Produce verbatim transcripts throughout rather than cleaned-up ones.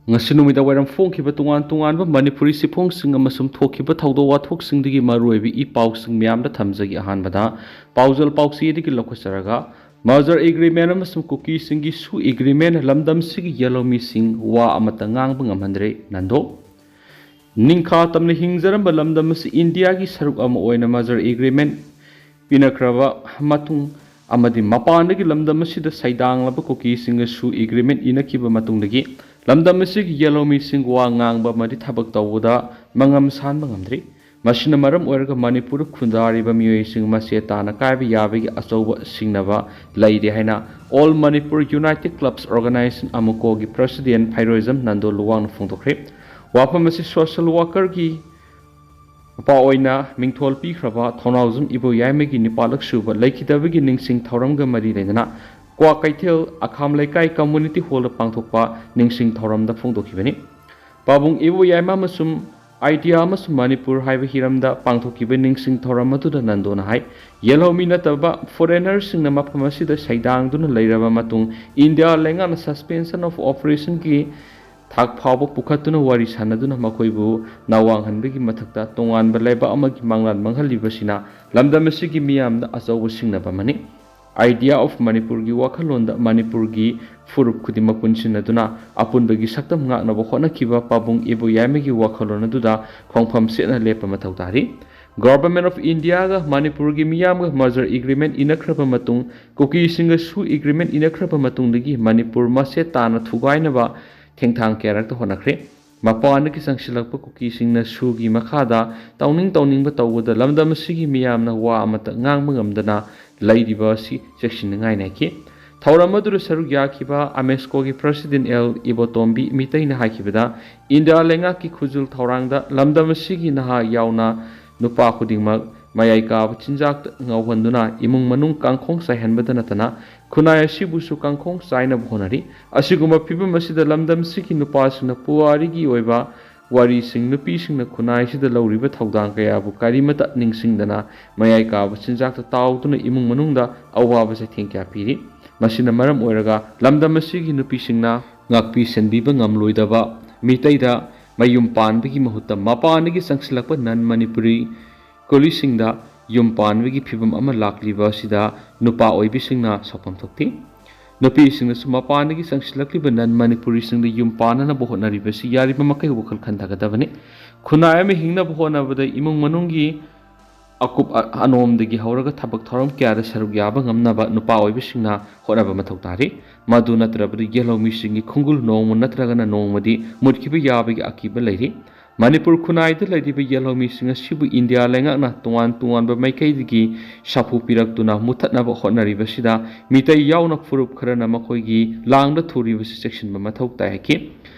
ꯉꯁꯤ ꯅꯨꯃꯤꯗꯥꯡ ꯋꯥꯏꯔꯝ ꯐꯣꯡꯈꯤꯕ ꯇꯣꯉꯥꯟ ꯇꯣꯉꯥꯟꯕ ꯃꯅꯤꯄꯨꯔꯤ ꯆꯦꯐꯣꯡꯁꯤꯡ ꯑꯃꯁꯨꯡ ꯊꯣꯛꯈꯤꯕ ꯊꯧꯗꯣꯛ ꯋꯥꯊꯣꯛꯁꯤꯡꯗꯒꯤ ꯃꯔꯨꯑꯣꯏꯕ ꯏ ꯄꯥꯎꯁꯤꯡ ꯃꯌꯥꯝꯗ ꯊꯝꯖꯒꯦ꯫ ꯑꯍꯥꯟꯕꯗ ꯄꯥꯎꯖꯦꯜ ꯄꯥꯎꯆꯦꯗꯒꯤ ꯂꯧꯈꯠꯆꯔꯒ, merger agreement ꯑꯃꯁꯨꯡ ꯀꯨꯀꯤꯁꯤꯡꯒꯤ ꯁꯨ agreement, ꯂꯝꯗꯝꯁꯤꯒꯤ ꯌꯦꯜꯍꯧꯃꯤꯁꯤꯡ ꯋꯥ ꯑꯃꯠꯇ ꯉꯥꯡꯕ ꯉꯝꯍꯟꯗ꯭ꯔꯦ, ꯅꯟꯗꯣ꯫ ꯅꯤꯡꯈꯥ ꯇꯝꯅ ꯍꯤꯡꯖꯔꯝꯕ ꯂꯝꯗꯝ ꯑꯁꯤ ꯏꯟꯗꯤꯌꯥꯒꯤ ꯁꯔꯨꯛ ꯑꯃ ꯑꯣꯏꯅ merger agreement ꯄꯤꯅꯈ꯭ꯔꯕ ꯃꯇꯨꯡ ꯑꯃꯗꯤ ꯃꯄꯥꯟꯗꯒꯤ ꯂꯝꯗꯝ ꯑꯁꯤꯗ ꯁꯩꯗꯥꯡꯂꯕ ꯀꯨꯀꯤꯁꯤꯡꯒ ꯁꯨ agreement ꯏꯅꯈꯤꯕ ꯃꯇꯨꯡꯗꯒꯤ, ꯂꯝꯗꯝ ꯑꯁꯤꯒꯤ ꯌꯦꯜꯍꯧꯃꯤꯁꯤꯡ ꯋꯥ ꯉꯥꯡꯕ ꯑꯃꯗꯤ ꯊꯕꯛ ꯇꯧꯕꯗ ꯃꯉꯝ ꯁꯥꯟꯕ ꯉꯝꯗ꯭ꯔꯤ꯫ ꯃꯁꯤꯅ ꯃꯔꯝ ꯑꯣꯏꯔꯒ ꯃꯅꯤꯄꯨꯔꯗ ꯈꯨꯟꯗꯥꯔꯤꯕ ꯃꯤꯑꯣꯏꯁꯤꯡ ꯃꯁꯦ ꯇꯥꯅ ꯀꯥꯏꯕ ꯌꯥꯕꯒꯤ ꯑꯆꯧꯕ ꯁꯤꯡꯅꯕ ꯂꯩꯔꯦ ꯍꯥꯏꯅ All Manipur United Clubs Organization, ꯑꯃꯨꯀꯣꯒꯤ president ꯐꯩꯔꯣꯏꯖꯝ Nando ꯂꯨꯋꯥꯡꯅ ꯐꯣꯡꯗꯣꯛꯈ꯭ꯔꯦ꯫ ꯋꯥꯐꯝ ꯑꯁꯤ social workerꯒꯤ ꯃꯄꯥ ꯑꯣꯏꯅ ꯃꯤꯡꯊꯣꯜ ꯄꯤꯈ꯭ꯔꯕ ꯊꯧꯅꯥꯎꯖꯝ ꯏꯕꯣꯌꯥꯏꯃꯒꯤ ꯅꯤꯄꯥꯜꯂꯛ ꯁꯨꯕ ꯂꯩꯈꯤꯗꯕꯒꯤ ꯅꯤꯡꯁꯤꯡ ꯊꯧꯔꯝꯒ ꯃꯔꯤ ꯂꯩꯅꯅ ꯀ꯭ꯋꯥꯀꯩꯊꯦꯜ ꯑꯈꯥꯝ ꯂꯩꯀꯥꯏ community hallꯗ ꯄꯥꯡꯊꯣꯛꯄ ꯅꯤꯡꯁꯤꯡ ꯊꯧꯔꯝꯗ ꯐꯣꯡꯗꯣꯛꯈꯤꯕꯅꯤ꯫ ꯄꯥꯕꯨꯡ ꯏꯕꯣꯌꯥꯏꯃ ꯑꯃꯁꯨꯡ idea ꯑꯃꯁꯨꯡ ꯃꯅꯤꯄꯨꯔ ꯍꯥꯏꯕ ꯍꯤꯔꯝꯗ ꯄꯥꯡꯊꯣꯛꯈꯤꯕ ꯅꯤꯡꯁꯤꯡ ꯊꯧꯔꯝ ꯑꯗꯨꯗ ꯅꯟꯗꯣꯅ ꯍꯥꯏ, ꯌꯦꯜꯍꯧꯃꯤ ꯅꯠꯇꯕ foreignerꯁꯤꯡꯅ ꯃꯐꯝ ꯑꯁꯤꯗ ꯁꯩꯗꯥꯡꯗꯨꯅ ꯂꯩꯔꯕ ꯃꯇꯨꯡ, ꯏꯟꯗꯤꯌꯥ ꯂꯩꯉꯥꯛꯅ suspension of operationꯒꯤ ꯊꯥꯛ ꯐꯥꯎꯕ ꯄꯨꯈꯠꯇꯨꯅ ꯋꯥꯔꯤ ꯁꯥꯟꯅꯗꯨꯅ ꯃꯈꯣꯏꯕꯨ ꯅꯥꯋꯥꯡꯍꯟꯕꯒꯤ ꯃꯊꯛꯇ ꯇꯣꯉꯥꯟꯕ ꯂꯩꯕꯥꯛ ꯑꯃꯒꯤ ꯃꯪꯂꯥꯟ ꯃꯥꯡꯍꯜꯂꯤꯕꯁꯤꯅ ꯂꯝꯗꯝ ꯑꯁꯤꯒꯤ ꯃꯤꯌꯥꯝꯗ ꯑꯆꯧꯕ ꯁꯤꯡꯅꯕ ꯑꯃꯅꯤ꯫ Idea of ꯃꯅꯤꯄꯨꯔꯒꯤ ꯋꯥꯈꯜꯂꯣꯟꯗ ꯃꯅꯤꯄꯨꯔꯒꯤ ꯐꯨꯔꯨꯞ ꯈꯨꯗꯤꯡꯃꯛ ꯄꯨꯟꯁꯤꯟꯅꯗꯨꯅ ꯑꯄꯨꯟꯕꯒꯤ ꯁꯛꯇꯝ ꯉꯥꯛꯅꯕ ꯍꯣꯠꯅꯈꯤꯕ ꯄꯥꯕꯨꯡ ꯏꯕꯣꯌꯥꯏꯃꯒꯤ ꯋꯥꯈꯜꯂꯣꯟ ꯑꯗꯨꯗ ꯈꯣꯡꯐꯝ ꯆꯦꯠꯅ ꯂꯦꯞꯄ ꯃꯊꯧ ꯇꯥꯔꯤ꯫ Government of Indiaꯒ ꯃꯅꯤꯄꯨꯔꯒꯤ ꯃꯤꯌꯥꯝꯒ merger agreement ꯏꯅꯈ꯭ꯔꯕ ꯃꯇꯨꯡ, ꯀꯨꯀꯤꯁꯤꯡꯒ ꯁꯨ agreement ꯏꯅꯈ꯭ꯔꯕ ꯃꯇꯨꯡꯗꯒꯤ ꯃꯅꯤꯄꯨꯔ ꯃꯁꯦ ꯇꯥꯅ ꯊꯨꯒꯥꯏꯅꯕ ꯊꯦꯡꯊꯥꯡ ꯀꯌꯥꯔꯛꯇ ꯍꯣꯠꯅꯈ꯭ꯔꯦ꯫ ꯃꯄꯥꯟꯗꯒꯤ ꯆꯪꯁꯤꯜꯂꯛꯄ ꯀꯨꯀꯤꯁꯤꯡꯅ ꯁꯨꯒꯤ ꯃꯈꯥꯗ ꯇꯧꯅꯤꯡ ꯇꯧꯅꯤꯡꯕ ꯇꯧꯕꯗ ꯂꯝꯗꯝ ꯑꯁꯤꯒꯤ ꯃꯤꯌꯥꯝꯅ ꯋꯥ ꯑꯃꯠꯇ ꯉꯥꯡꯕ ꯉꯝꯗꯅ ꯂꯩꯔꯤꯕ ꯑꯁꯤ ꯆꯦꯛꯁꯤꯟꯅꯤꯡꯉꯥꯏꯅꯤ ꯍꯥꯏꯈꯤ꯫ ꯊꯧꯔꯝ ꯑꯗꯨꯗ ꯁꯔꯨꯛ ꯌꯥꯈꯤꯕ ꯑꯃꯦꯁꯀꯣꯒꯤ president ꯑꯦꯜ ꯏꯕꯣꯇꯣꯝꯕꯤ ꯃꯤꯇꯩꯅ ꯍꯥꯏꯈꯤꯕꯗ, ꯏꯟꯗꯤꯌꯥ ꯂꯩꯉꯥꯛꯀꯤ ꯈꯨꯖꯤꯜ ꯊꯧꯔꯥꯡꯗ ꯂꯝꯗꯝ ꯑꯁꯤꯒꯤ ꯅꯍꯥ ꯌꯥꯎꯅ ꯅꯨꯄꯥ ꯈꯨꯗꯤꯡꯃꯛ ꯃꯌꯥꯏ ꯀꯥꯕ ꯆꯤꯟꯖꯥꯛꯇ ꯉꯥꯎꯍꯟꯗꯨꯅ ꯏꯃꯨꯡ ꯃꯅꯨꯡ ꯀꯥꯡꯈꯣꯡ ꯆꯥꯏꯍꯟꯕꯗ ꯅꯠꯇꯅ ꯈꯨꯟꯅꯥꯏ ꯑꯁꯤꯕꯨꯁꯨ ꯀꯥꯡꯈꯣꯡ ꯆꯥꯏꯅꯕ ꯍꯣꯠꯅꯔꯤ꯫ ꯑꯁꯤꯒꯨꯝꯕ ꯐꯤꯕꯝ ꯑꯁꯤꯗ ꯂꯝꯗꯝꯁꯤꯒꯤ ꯅꯨꯄꯥꯁꯤꯡꯅ ꯄꯨꯋꯥꯔꯤꯒꯤ ꯑꯣꯏꯕ ꯋꯥꯔꯤꯁꯤꯡ, ꯅꯨꯄꯤꯁꯤꯡꯅ ꯈꯨꯟꯅꯥꯏꯁꯤꯗ ꯂꯧꯔꯤꯕ ꯊꯧꯗꯥꯡ ꯀꯌꯥꯕꯨ ꯀꯔꯤꯃꯠꯇ ꯅꯤꯡꯁꯤꯡꯗꯅ ꯃꯌꯥꯏ ꯀꯥꯕ ꯆꯤꯟꯖꯥꯛꯇ ꯇꯥꯎꯗꯨꯅ ꯏꯃꯨꯡ ꯃꯅꯨꯡꯗ ꯑꯋꯥꯕ ꯆꯩꯊꯦꯡ ꯀꯌꯥ ꯄꯤꯔꯤ꯫ ꯃꯁꯤꯅ ꯃꯔꯝ ꯑꯣꯏꯔꯒ ꯂꯝꯗꯝ ꯑꯁꯤꯒꯤ ꯅꯨꯄꯤꯁꯤꯡꯅ ꯉꯥꯛꯄꯤ ꯁꯦꯟꯕꯤꯕ ꯉꯝꯂꯣꯏꯗꯕ ꯃꯤꯇꯩꯗ ꯃꯌꯨꯝ ꯄꯥꯟꯕꯒꯤ ꯃꯍꯨꯠꯇ ꯃꯄꯥꯟꯗꯒꯤ ꯆꯪꯁꯤꯜꯂꯛꯄ ꯅꯟ ꯃꯅꯤꯄꯨꯔꯤ ꯀꯨꯂꯤꯁꯤꯡꯗ ꯌꯨꯝ ꯄꯥꯟꯕꯒꯤ ꯐꯤꯕꯝ ꯑꯃ ꯂꯥꯛꯂꯤꯕ ꯑꯁꯤꯗ ꯅꯨꯄꯥ ꯑꯣꯏꯕꯤꯁꯤꯡꯅ ꯁꯥꯎꯐꯝ ꯊꯣꯛꯇꯦ꯫ ꯅꯨꯄꯤꯁꯤꯡꯅꯁꯨ ꯃꯄꯥꯟꯗꯒꯤ ꯆꯪꯁꯤꯜꯂꯛꯂꯤꯕ ꯅꯟ ꯃꯅꯤꯄꯨꯔꯤꯁꯤꯡꯗ ꯌꯨꯝ ꯄꯥꯟꯅꯅꯕ ꯍꯣꯠꯅꯔꯤꯕꯁꯤ ꯌꯥꯔꯤꯕ ꯃꯈꯩ ꯋꯥꯈꯜ ꯈꯟꯊꯒꯗꯕꯅꯤ꯫ ꯈꯨꯟꯅꯥꯏ ꯑꯃ ꯍꯤꯡꯅꯕ ꯍꯣꯠꯅꯕꯗ ꯏꯃꯨꯡ ꯃꯅꯨꯡꯒꯤ ꯑꯀꯨꯞ ꯑ-, ꯑꯅꯣꯝꯗꯒꯤ ꯍꯧꯔꯒ ꯊꯕꯛ ꯊꯧꯔꯝ ꯀꯌꯥꯗ ꯁꯔꯨꯛ ꯌꯥꯕ ꯉꯝꯅꯕ ꯅꯨꯄꯥ ꯑꯣꯏꯕꯁꯤꯡꯅ ꯍꯣꯠꯅꯕ ꯃꯊꯧ ꯇꯥꯔꯤ꯫ ꯃꯗꯨ ꯅꯠꯇ꯭ꯔꯕꯗꯤ ꯌꯦꯜꯍꯧ ꯃꯤꯁꯤꯡꯒꯤ ꯈꯣꯡꯒꯨꯜ ꯅꯣꯡꯃ ꯅꯠꯇ꯭ꯔꯒꯅ ꯅꯣꯡꯃꯗꯤ ꯃꯨꯠꯈꯤꯕ ꯌꯥꯕꯒꯤ ꯑꯀꯤꯕ ꯂꯩꯔꯤ꯫ ꯃꯅꯤꯄꯨꯔ ꯈꯨꯟꯅꯥꯏꯗ ꯂꯩꯔꯤꯕ ꯌꯦꯜꯍꯧ ꯃꯤꯁꯤꯡ ꯑꯁꯤꯕꯨ ꯏꯟꯗꯤꯌꯥ ꯂꯩꯉꯥꯛꯅ ꯇꯣꯉꯥꯟ ꯇꯣꯉꯥꯟꯕ ꯃꯥꯏꯀꯩꯗꯒꯤ ꯁꯥꯐꯨ ꯄꯤꯔꯛꯇꯨꯅ ꯃꯨꯊꯠꯅꯕ ꯍꯣꯠꯅꯔꯤꯕꯁꯤꯗ ꯃꯤꯇꯩ ꯌꯥꯎꯅ ꯐꯨꯔꯨꯞ ꯈꯔꯅ ꯃꯈꯣꯏꯒꯤ ꯂꯥꯡꯗ ꯊꯨꯔꯤꯕꯁꯤ ꯆꯦꯛꯁꯤꯟꯕ ꯃꯊꯧ ꯇꯥꯏ ꯍꯥꯏꯈꯤ꯫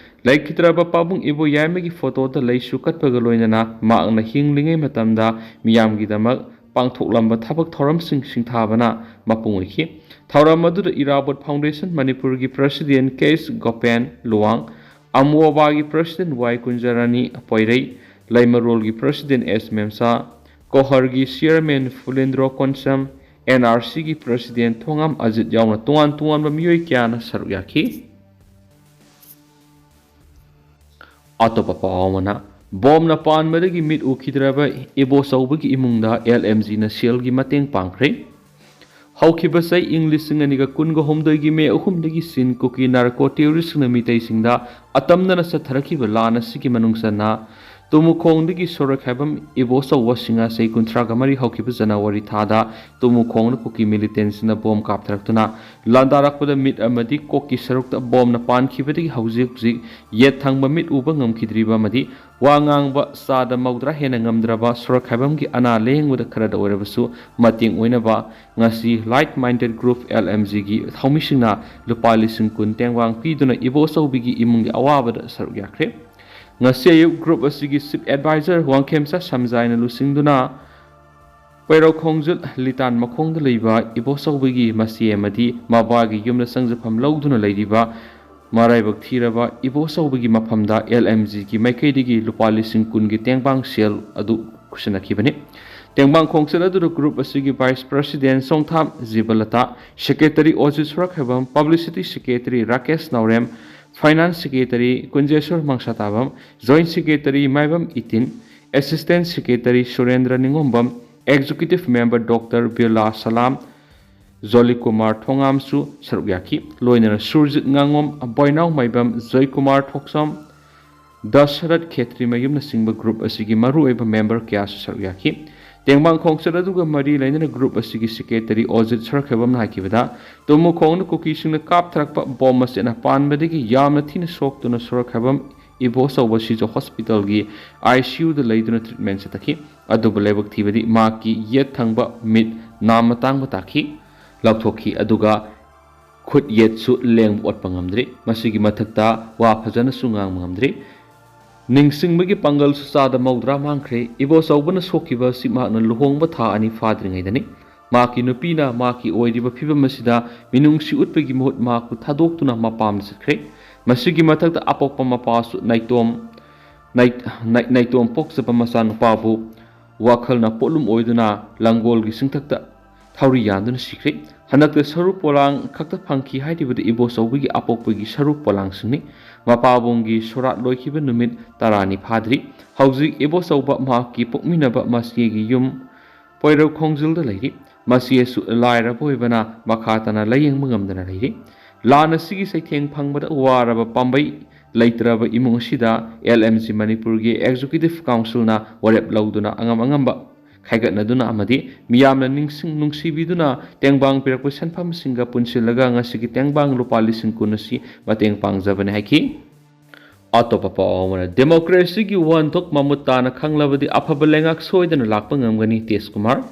ꯂꯩꯈꯤꯗ꯭ꯔꯕ ꯄꯥꯕꯨꯡ ꯏꯕꯣ ꯌꯥꯏꯃꯒꯤ ꯐꯣꯇꯣꯗ ꯂꯩꯁꯨ ꯀꯠꯄꯒ ꯂꯣꯏꯅꯅ ꯃꯍꯥꯛꯅ ꯍꯤꯡꯂꯤꯉꯩ ꯃꯇꯝꯗ ꯃꯤꯌꯥꯝꯒꯤꯗꯃꯛ ꯄꯥꯡꯊꯣꯛꯂꯝꯕ ꯊꯕꯛ ꯊꯧꯔꯝꯁꯤꯡ ꯁꯤꯡꯊꯥꯕꯅ ꯃꯄꯨꯡ ꯑꯣꯏꯈꯤ꯫ ꯊꯧꯔꯝ ꯑꯗꯨꯗ ꯏꯔꯥꯕꯣꯠ ꯐꯥꯎꯟꯗꯦꯁꯟ ꯃꯅꯤꯄꯨꯔꯒꯤ ꯄ꯭ꯔꯁꯤꯗꯦꯟ ꯀꯦꯁ ꯒꯣꯄꯦꯟ ꯂꯨꯋꯥꯡ, ꯑꯃꯨꯑꯣꯕꯥꯒꯤ ꯄ꯭ꯔꯁꯤꯗꯦꯟ ꯋꯥꯏ ꯀꯨꯟꯖꯔꯥꯅꯤ ꯄꯣꯏꯔꯩ, ꯂꯩꯃꯔꯣꯜꯒꯤ ꯄ꯭ꯔꯁꯤꯗꯦꯟ ꯑꯦꯁ ꯃꯦꯝꯁꯥ, ꯀꯣꯍꯔꯒꯤ chairman Phulendro Konsam, N R ꯁꯤꯒꯤ ꯄ꯭ꯔꯁꯤꯗꯦꯟ ꯊꯣꯉꯥꯝ ꯑꯖꯤꯠ ꯌꯥꯎꯅ ꯇꯣꯉꯥꯟ ꯇꯣꯉꯥꯟꯕ ꯃꯤꯑꯣꯏ ꯀꯌꯥꯅ ꯁꯔꯨꯛ ꯌꯥꯈꯤ꯫ ꯑꯇꯣꯞꯄ ꯄꯥꯎ ꯑꯃꯅ, ꯕꯣꯝꯅ ꯄꯥꯟꯕꯗꯒꯤ ꯃꯤꯠ ꯎꯈꯤꯗ꯭ꯔꯕ ꯏꯕꯣꯆꯧꯕꯒꯤ ꯏꯃꯨꯡꯗ ꯑꯦꯜ ꯑꯦꯝ ꯖꯤꯅ ꯁꯦꯜꯒꯤ ꯃꯇꯦꯡ ꯄꯥꯡꯈ꯭ꯔꯦ꯫ ꯍꯧꯈꯤꯕ ꯆꯍꯤ ꯏꯪ ꯂꯤꯁꯤꯡ ꯑꯅꯤꯒ ꯀꯨꯟꯒ ꯍꯨꯝꯗꯣꯏꯒꯤ ꯃꯦ ꯑꯍꯨꯝꯗꯒꯤ ꯆꯤꯟ ꯀꯨꯀꯤ ꯅꯥꯔꯀꯣ ꯇꯦꯔꯣꯔꯤꯁꯁꯤꯡꯅ ꯃꯤꯇꯩꯁꯤꯡꯗ ꯑꯇꯝꯅꯅ ꯆꯠꯊꯔꯛꯈꯤꯕ ꯂꯥꯟ ꯑꯁꯤꯒꯤ ꯃꯅꯨꯡ ꯆꯟꯅ ꯇꯨꯃꯨꯈꯣꯡꯗꯒꯤ ꯁꯣꯔꯣꯛꯈꯥꯏꯕꯝ ꯏꯕꯣꯆꯧꯕ ꯁꯤꯡꯉꯥ ꯆꯍꯤ ꯀꯨꯟꯊ꯭ꯔꯥꯒ ꯃꯔꯤ ꯍꯧꯈꯤꯕ ꯖꯅꯋꯥꯔꯤ ꯊꯥꯗ ꯇꯨꯃꯨꯈꯣꯡꯗ ꯀꯨꯀꯤ ꯃꯤꯂꯤꯇꯦꯟꯁꯤꯡꯅ ꯕꯣꯝ ꯀꯥꯞꯊꯔꯛꯇꯨꯅ ꯂꯥꯟꯗꯥꯔꯛꯄꯗ ꯃꯤꯠ ꯑꯃꯗꯤ ꯀꯣꯛꯀꯤ ꯁꯔꯨꯛꯇ ꯕꯣꯝꯅ ꯄꯥꯟꯈꯤꯕꯗꯒꯤ ꯍꯧꯖꯤꯛ ꯍꯧꯖꯤꯛ ꯌꯦꯠ ꯊꯪꯕ ꯃꯤꯠ ꯎꯕ ꯉꯝꯈꯤꯗ꯭ꯔꯤꯕ ꯑꯃꯗꯤ ꯋꯥ ꯉꯥꯡꯕ ꯆꯥꯗ ꯃꯧꯗ꯭ꯔꯥ ꯍꯦꯟꯅ ꯉꯝꯗ꯭ꯔꯕ ꯁꯣꯔꯣꯛꯈꯥꯏꯕꯝꯒꯤ ꯑꯅꯥ ꯂꯥꯌꯦꯡꯕꯗ ꯈꯔꯗ ꯑꯣꯏꯔꯕꯁꯨ ꯃꯇꯦꯡ ꯑꯣꯏꯅꯕ ꯉꯁꯤ Like Minded Group L M G ꯒꯤ ꯊꯧꯃꯤꯁꯤꯡꯅ ꯂꯨꯄꯥ ꯂꯤꯁꯤꯡ ꯀꯨꯟ ꯇꯦꯡꯕꯥꯡ ꯄꯤꯗꯨꯅ ꯏꯕꯣꯆꯧꯕꯤꯒꯤ ꯏꯃꯨꯡꯒꯤ ꯑꯋꯥꯕꯗ ꯁꯔꯨꯛ ꯌꯥꯈ꯭ꯔꯦ꯫ ꯉꯁꯤ ꯑꯌꯨꯛ group ꯑꯁꯤꯒꯤ chief advisor ꯋꯥꯡꯈꯦꯝꯆꯥ ꯁꯝꯖꯥꯏꯅ ꯂꯨꯆꯤꯡꯗꯨꯅ ꯄꯩꯔꯧ ꯈꯣꯡꯖꯨꯠ ꯂꯤꯇꯥꯟ ꯃꯈꯣꯡꯗ ꯂꯩꯕ ꯏꯕꯣꯆꯧꯕꯒꯤ ꯃꯆꯦ ꯑꯃꯗꯤ ꯃꯕꯥꯒꯤ ꯌꯨꯝꯗ ꯆꯪꯖꯐꯝ ꯂꯧꯗꯨꯅ ꯂꯩꯔꯤꯕ ꯃꯔꯥꯏꯕꯛ ꯊꯤꯔꯕ ꯏꯕꯣꯆꯧꯕꯒꯤ ꯃꯐꯝꯗ L M G ꯒꯤ ꯃꯥꯏꯀꯩꯗꯒꯤ ꯂꯨꯄꯥ ꯂꯤꯁꯤꯡ ꯀꯨꯟꯒꯤ ꯇꯦꯡꯕꯥꯡ ꯁꯦꯜ ꯑꯗꯨ ꯈꯨꯠꯁꯤꯟꯅꯈꯤꯕꯅꯤ꯫ ꯇꯦꯡꯕꯥꯡ ꯈꯣꯡꯆꯠ ꯑꯗꯨꯗ group ꯑꯁꯤꯒꯤ vice president ꯁꯣꯡꯊꯥꯝ ꯖꯤꯕꯂꯇꯥ, secretary ꯑꯣꯖꯤꯠ ꯁꯣꯔꯛꯈꯥꯏꯕꯝ, publicity secretary Rakesh ꯅꯥꯎꯔꯦꯝ, Finance Secretary ꯀꯨꯟꯖꯦꯁꯣꯔ ꯃꯪꯁꯥꯇꯥꯕꯝ, Joint Secretary ꯃꯥꯏꯕꯝ ꯏꯇꯤꯟ, Assistant Secretary ꯁꯨꯔꯦꯟꯗ꯭ꯔ ꯅꯤꯉꯣꯝꯕꯝ, Executive Member Doctor Birla ꯁꯂꯥꯝ, ꯖꯣꯂꯤꯀꯨꯃꯥꯔ ꯊꯣꯉꯥꯝꯁꯨ ꯁꯔꯨꯛ ꯌꯥꯈꯤ꯫ ꯂꯣꯏꯅꯅ ꯁꯨꯔꯖꯤꯠ ꯉꯥꯉꯣꯝ, ꯕꯣꯏꯅꯥꯎ ꯃꯥꯏꯕꯝ, ꯖꯣꯏꯀꯨꯃꯥꯔ ꯊꯣꯛꯆꯣꯝ, ꯗꯁꯔꯠ ꯈꯦꯇ꯭ꯔꯤꯃꯌꯨꯝꯅꯆꯤꯡꯕ group ꯑꯁꯤꯒꯤ ꯃꯔꯨꯑꯣꯏꯕ member ꯀꯌꯥꯁꯨ ꯁꯔꯨꯛ ꯌꯥꯈꯤ꯫ ꯇꯦꯡꯕꯥꯡ ꯈꯣꯡꯆꯠ ꯑꯗꯨꯒ ꯃꯔꯤ ꯂꯩꯅꯅ group ꯑꯁꯤꯒꯤ secretary ꯑꯣꯖꯤꯠ ꯁꯔꯈꯦꯕꯝꯅ ꯍꯥꯏꯈꯤꯕꯗ, ꯇꯨꯃꯨꯈꯣꯡꯗ ꯀꯨꯀꯤꯁꯤꯡꯅ ꯀꯥꯞꯊꯔꯛꯄ bomb ꯃꯆꯦꯠꯅ ꯄꯥꯟꯕꯗꯒꯤ ꯌꯥꯝꯅ ꯊꯤꯅ ꯁꯣꯛꯇꯨꯅ ꯁꯔꯈꯦꯕꯝ ꯏꯕꯣꯆꯧꯕ ꯁꯤꯖ hospitalꯒꯤ ICUꯗ ꯂꯩꯗꯨꯅ treatment ꯆꯠꯊꯈꯤ꯫ ꯑꯗꯨꯕꯨ ꯂꯥꯏꯕꯛ ꯊꯤꯕꯗꯤ ꯃꯍꯥꯛꯀꯤ ꯌꯦꯠ ꯊꯪꯕ ꯃꯤꯠ ꯅꯥꯝꯃ ꯇꯥꯡꯕ ꯇꯥꯈꯤ, ꯂꯧꯊꯣꯛꯈꯤ꯫ ꯑꯗꯨꯒ ꯈꯨꯠ ꯌꯦꯠꯁꯨ ꯂꯦꯡꯕ ꯑꯣꯠꯄ ꯉꯝꯗ꯭ꯔꯤ꯫ ꯃꯁꯤꯒꯤ ꯃꯊꯛꯇ ꯋꯥ ꯐꯖꯅꯁꯨ ꯉꯥꯡꯕ ꯉꯝꯗ꯭ꯔꯤ꯫ ꯅꯤꯡꯁꯤꯡꯕꯒꯤ ꯄꯥꯡꯒꯜꯁꯨ ꯆꯥꯗ ꯃꯧꯗ꯭ꯔꯥ ꯃꯥꯡꯈ꯭ꯔꯦ꯫ ꯏꯕꯣꯆꯧꯕꯅ ꯁꯣꯛꯈꯤꯕ ꯑꯁꯤ ꯃꯍꯥꯛꯅ ꯂꯨꯍꯣꯡꯕ ꯊꯥ ꯑꯅꯤ ꯐꯥꯗ꯭ꯔꯤꯉꯩꯗꯅꯤ꯫ ꯃꯍꯥꯛꯀꯤ ꯅꯨꯄꯤꯅ ꯃꯍꯥꯛꯀꯤ ꯑꯣꯏꯔꯤꯕ ꯐꯤꯕꯝ ꯑꯁꯤꯗ ꯃꯤꯅꯨꯡꯁꯤ ꯎꯠꯄꯒꯤ ꯃꯍꯨꯠ ꯃꯍꯥꯛꯄꯨ ꯊꯥꯗꯣꯛꯇꯨꯅ ꯃꯄꯥꯝꯗ ꯆꯠꯈ꯭ꯔꯦ꯫ ꯃꯁꯤꯒꯤ ꯃꯊꯛꯇ ꯑꯄꯣꯛꯄ ꯃꯄꯥꯁꯨ ꯅꯥꯏꯇꯣꯝ, ꯅꯥꯏ-, ꯅꯥꯏ-, ꯅꯥꯏꯇꯣꯝ ꯄꯣꯛꯆꯕ ꯃꯆꯥꯅꯨꯄꯥꯕꯨ ꯋꯥꯈꯜꯅ ꯄꯣꯠꯂꯨꯝ ꯑꯣꯏꯗꯨꯅ ꯂꯪꯒꯣꯜꯒꯤ ꯆꯤꯡꯊꯛꯇ ꯊꯧꯔꯤ ꯌꯥꯟꯗꯨꯅ ꯁꯤꯈ꯭ꯔꯦ꯫ ꯍꯟꯗꯛꯇ ꯁꯔꯨ ꯄꯣꯂꯥꯡ ꯈꯛꯇ ꯐꯪꯈꯤ ꯍꯥꯏꯔꯤꯕꯗꯤ ꯏꯕꯣꯆꯧꯕꯒꯤ ꯑꯄꯣꯛꯄꯒꯤ ꯁꯔꯨ ꯄꯣꯂꯥꯡꯁꯤꯡꯅꯤ꯫ ꯃꯄꯥꯕꯨꯡꯒꯤ ꯁꯣꯔꯥꯠ ꯂꯣꯏꯈꯤꯕ ꯅꯨꯃꯤꯠ ꯇꯔꯥꯅꯤ ꯐꯥꯗ꯭ꯔꯤ꯫ ꯍꯧꯖꯤꯛ ꯏꯕꯣꯆꯧꯕ ꯃꯍꯥꯛꯀꯤ ꯄꯣꯛꯃꯤꯟꯅꯕ ꯃꯆꯦꯒꯤ ꯌꯨꯝ ꯄꯣꯏꯔꯧ ꯈꯣꯡꯖꯤꯜꯗ ꯂꯩꯔꯤ꯫ ꯃꯆꯦꯁꯨ ꯂꯥꯏꯔꯕ ꯑꯣꯏꯕꯅ ꯃꯈꯥ ꯇꯥꯅ ꯂꯥꯌꯦꯡꯕ ꯉꯝꯗꯅ ꯂꯩꯔꯤ꯫ ꯂꯥꯟ ꯑꯁꯤꯒꯤ ꯆꯩꯊꯦꯡ ꯐꯪꯕꯗ ꯋꯥꯔꯕ ꯄꯥꯝꯕꯩ ꯂꯩꯇ꯭ꯔꯕ ꯏꯃꯨꯡ ꯑꯁꯤꯗ LMG ꯃꯅꯤꯄꯨꯔꯒꯤ Executive Councilꯅ ꯋꯥꯔꯦꯞ ꯂꯧꯗꯨꯅ ꯑꯉꯝ ꯑꯉꯝꯕ ꯈꯥꯏꯒꯠꯅꯗꯨꯅ ꯑꯃꯗꯤ ꯃꯤꯌꯥꯝꯅ ꯅꯤꯡꯁꯤꯡ ꯅꯨꯡꯁꯤꯕꯤꯗꯨꯅ ꯇꯦꯡꯕꯥꯡ ꯄꯤꯔꯛꯄ ꯁꯦꯟꯐꯝꯁꯤꯡꯒ ꯄꯨꯟꯁꯤꯜꯂꯒ ꯉꯁꯤꯒꯤ ꯇꯦꯡꯕꯥꯡ ꯂꯨꯄꯥ ꯂꯤꯁꯤꯡ ꯀꯨꯟ ꯑꯁꯤ ꯃꯇꯦꯡ ꯄꯥꯡꯖꯕꯅꯤ ꯍꯥꯏꯈꯤ꯫ ꯑꯇꯣꯞꯄ ꯄꯥꯎ ꯑꯃꯅ, democracyꯒꯤ ꯋꯥꯍꯟꯊꯣꯛ ꯃꯃꯨꯠ ꯇꯥꯅ ꯈꯪꯂꯕꯗꯤ ꯑꯐꯕ ꯂꯩꯉꯥꯛ ꯁꯣꯏꯗꯅ ꯂꯥꯛꯄ ꯉꯝꯒꯅꯤ, ꯇꯦꯖ ꯀꯨꯃꯥꯔ꯫